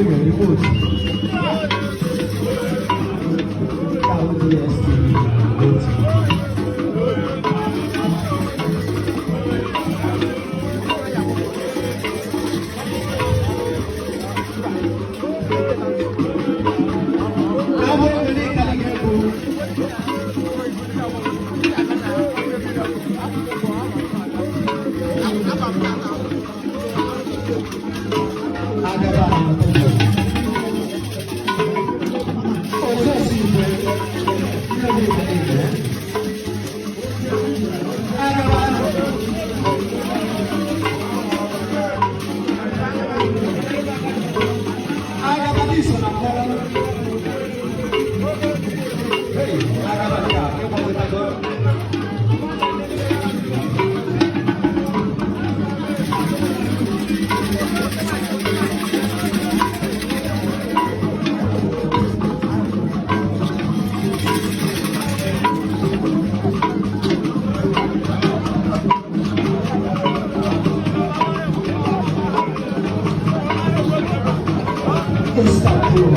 Remote. Ka ahụ DSTV na GOtv. Ka bụ ego n'ịkara gị egwu. Agaba otu osi igwe nne m igwe igwe. Agaba agaba n'iso na mmọnwụ. Hey, agaba nke a ịgbazitago. Istanbul.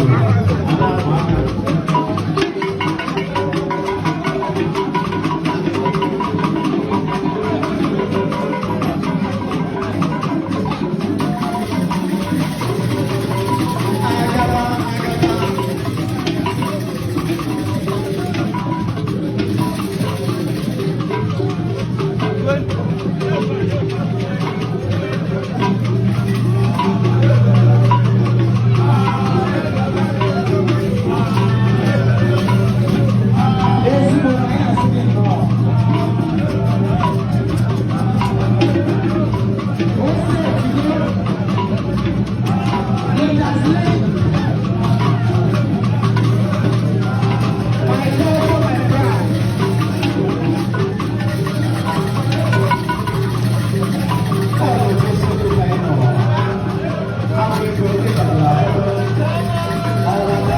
Agaba, agaba. Ezigbo anyị asị gị nnọọ. Ose ejide. Leaders Lane. My culture, my pride. Ọ bụ eziokwu ka ị nọ. Ahụ ego ịbara ebe. Ọwụwa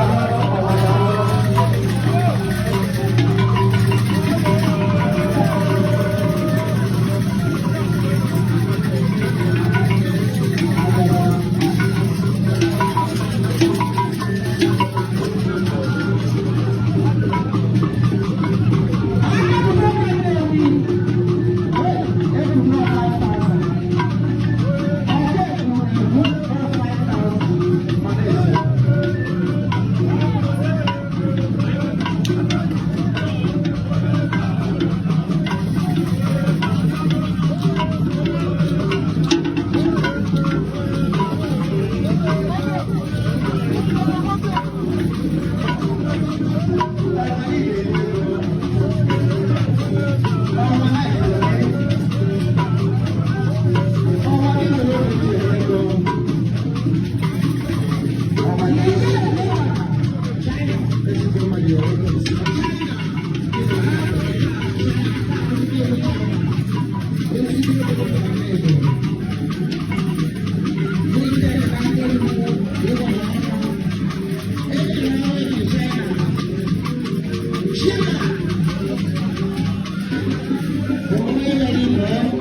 ọwụwa.